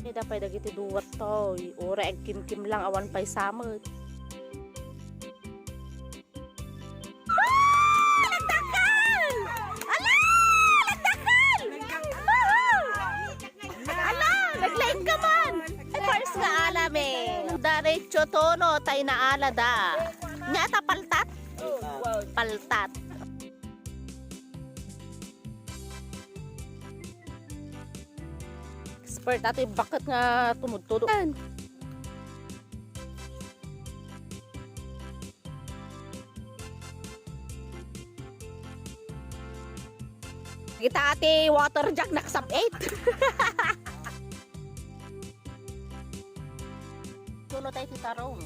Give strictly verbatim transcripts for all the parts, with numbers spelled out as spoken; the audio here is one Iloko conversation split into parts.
Ida pay dagiti duwat toy. Uray agkimkim lang, awan pay samet. Ah! Nagdakkel! Ala! Nagdakkel! Woohoo! Ala! Naglaing ka man! Ay, first nga ala, me. Diretso tono tay naalada. Nia ta paltat? Paltat. Expert ati baket nga tumudtudo. Kita ati water jug naksab-it. Tulo tayo ti tarong.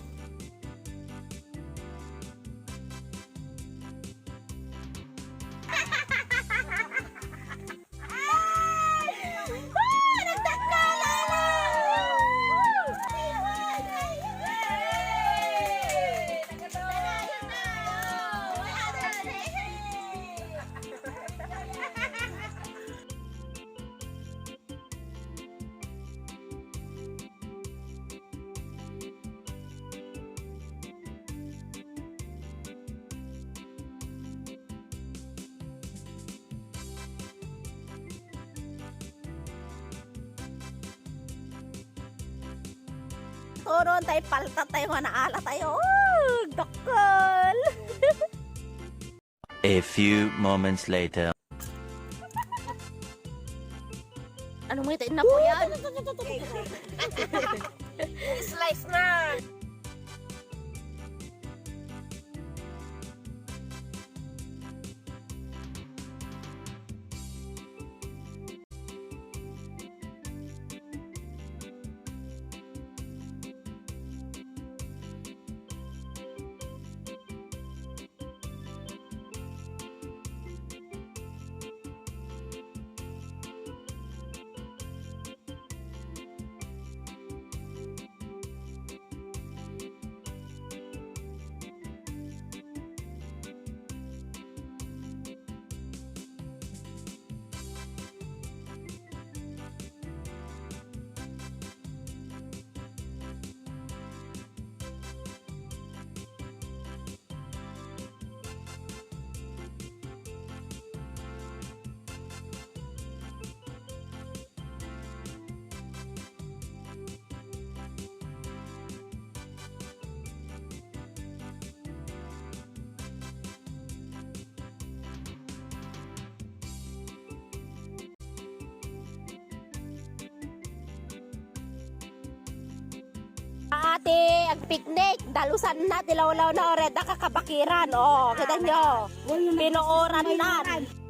Turon tayo, paltat tayo nga naala tayo. Oh, dakkel! A few moments later. Ano mo ito? Inapo yan? Slice na! Ti agpiknik, dalusanna ti lawlawna, o, reda kakabakiran. O, kita nyo. Pinuoranna.